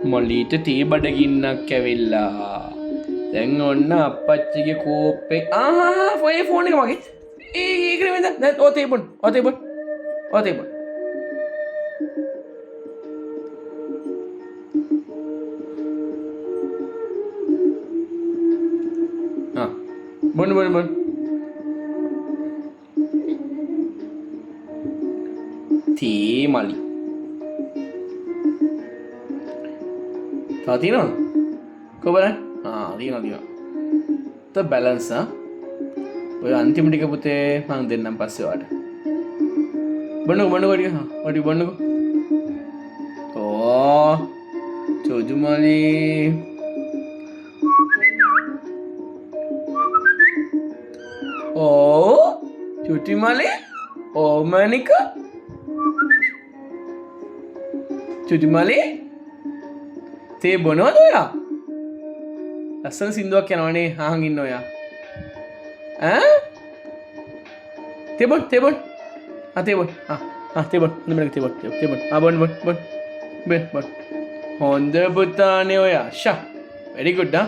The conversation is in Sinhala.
මලීට තේ බඩගින්නක් ඇවිල්ලා. දැන් ඔන්න අප්පච්චිගේ කෝප්පේ. ආහා, ෆෝන් ෆෝන් එක මගේ. ඒ ඒක නෙමෙයි, දැන් දැන් ඔය තේ බොන්න. ඔය තේ බොන්න. ඔය තේ බොන්න. ආ, බොන්න බොන්න බොන්න. තේ මලි. තව තියෙනවද? කො බලන්න. ආ, තියෙනවා තියෙනවා. ත බැලන්ස්. ආ, ඔය අන්තිම ටික පුතේ මං දෙන්නම් පස්සේ ඔයාලට. බොන්නකෝ බොන්නකෝ ටික. හා, ඔය ටික බොන්නකෝ. ඕ චෝජු මලි. ඕ චුටි මලි. ඕ මණික. චුටි මලි. තේ බොනවද ඔයා? ලස්සන සින්දුවක් යනවනේ අහන් ඉන්න ඔයා. ඈ? තේ බොන්න, තේ බොන්න. ආ, තේ බොන්න. ආ ආ, තේ බොන්න. හොඳ මණික, තේ බොන්න. තේ බොන්න. ආ, බොන්න බොන්න බොන්න. බොන්න බොන්න. හොඳ පුතානේ ඔයා. ෂා. වෙරි ගුඩ්. ආ.